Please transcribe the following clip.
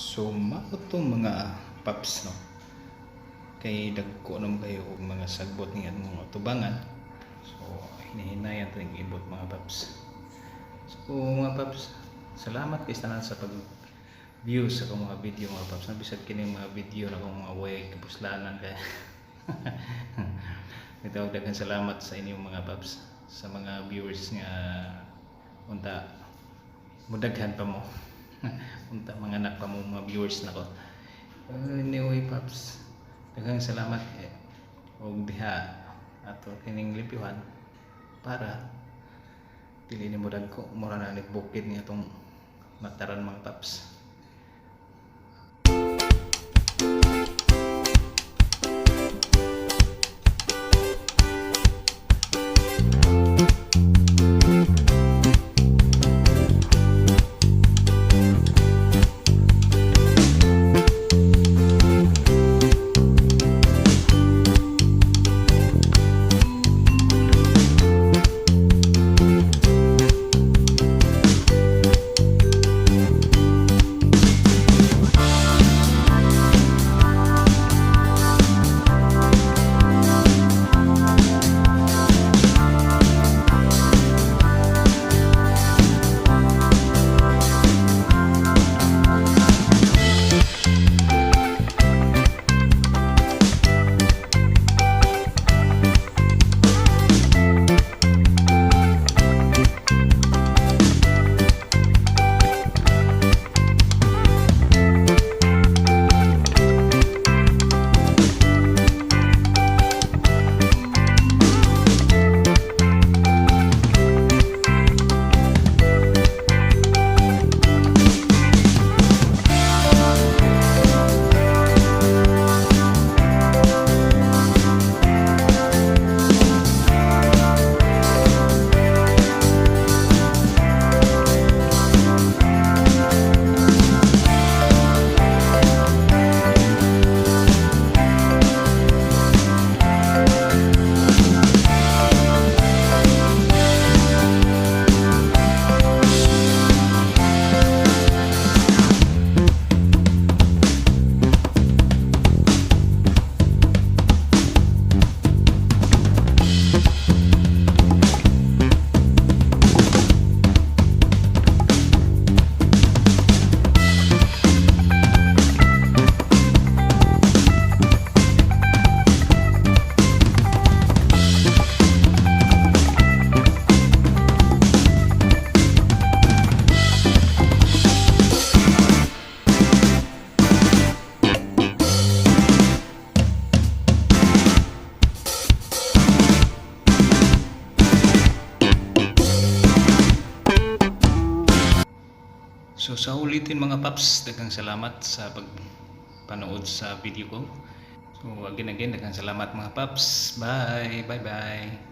So mao to, mga paps, no, kay dagko naman kayo og mga sagbot ni atong atubangan. So hinahinayan to ibot, mga paps. So mga paps, salamat kay tanan sa pag view sa akong mga video, mga paps. Bisag kini mga video na akong mga way kapuslanan kay. Ito, daghang salamat sa inyong, mga paps, sa mga viewers nga unta mudaghan pa mo. Unta mga anak pa mo mga viewers nako. Anyway, paps, daghang salamat eh. Og diha ato kining limpyuhan para dili ni mo dagko, mura na ni bukid ni atong mataran, mga paps. So sa ulitin, mga paps, daghang salamat sa pagpanood sa video ko. So again again, daghang salamat, mga paps. Bye, bye bye.